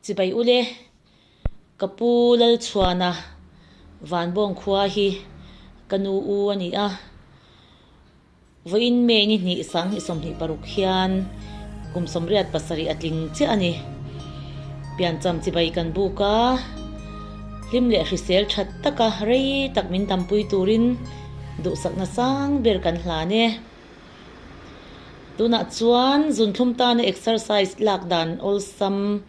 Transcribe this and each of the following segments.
Chibai ule, ka pu Lalchhuana Vanbawng khua hi ka nu u a ni a. Vawiin May ni hnih 2026 hian kum 87 a tling chiah a ni. Piancham chibai kan buk a, hlim leh hrisel that taka rei tak min dampui turin duhsakna sang ber kan hlan e. Tunah chuan zunthlum tana exercise lak dan awlsam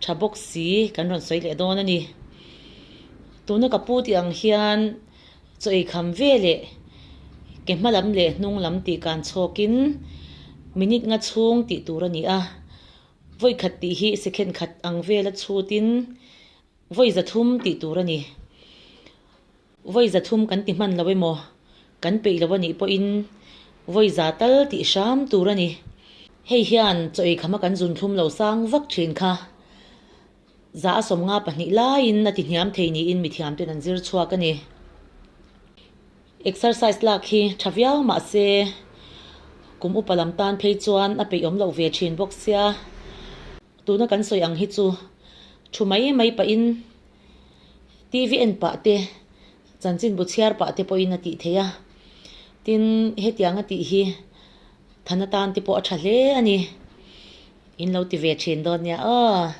tha bawk si kan rawn sawi leh dawn a ni. Tuna ka pu tih ang hian chaw ei kham ve leh ke hma lam leh hnung lam tih kan chhawkin minute nga chhung tih tur a ni a. Vawi khat tih hi second khat ang vela chhutin vawi zathum tih tur a ni. Vawi zathum kan ti hman lo emaw, kan peih lo a nih pawhin vawi za tal tih hram tur a ni. Hei hian chaw ei khama kan zunthlum lo sang vak thin kha. Za a 52 laiin a ti hniam thei niin mithiam ten an zir chhuak a ni. Exercise lak hi tha viau mah se kum upa lam tan phei chuan a peih awm loh ve thin bawk sia. Tuna kan sawi ang hi chu thu mai mai pahin TV en pah te, chanchinbu chhiar pah te pawhin a tih theih a. Tin, hetiang a tih hi than atan te pawh a tha hle a ni. In lo ti ve thin dawn nia aw.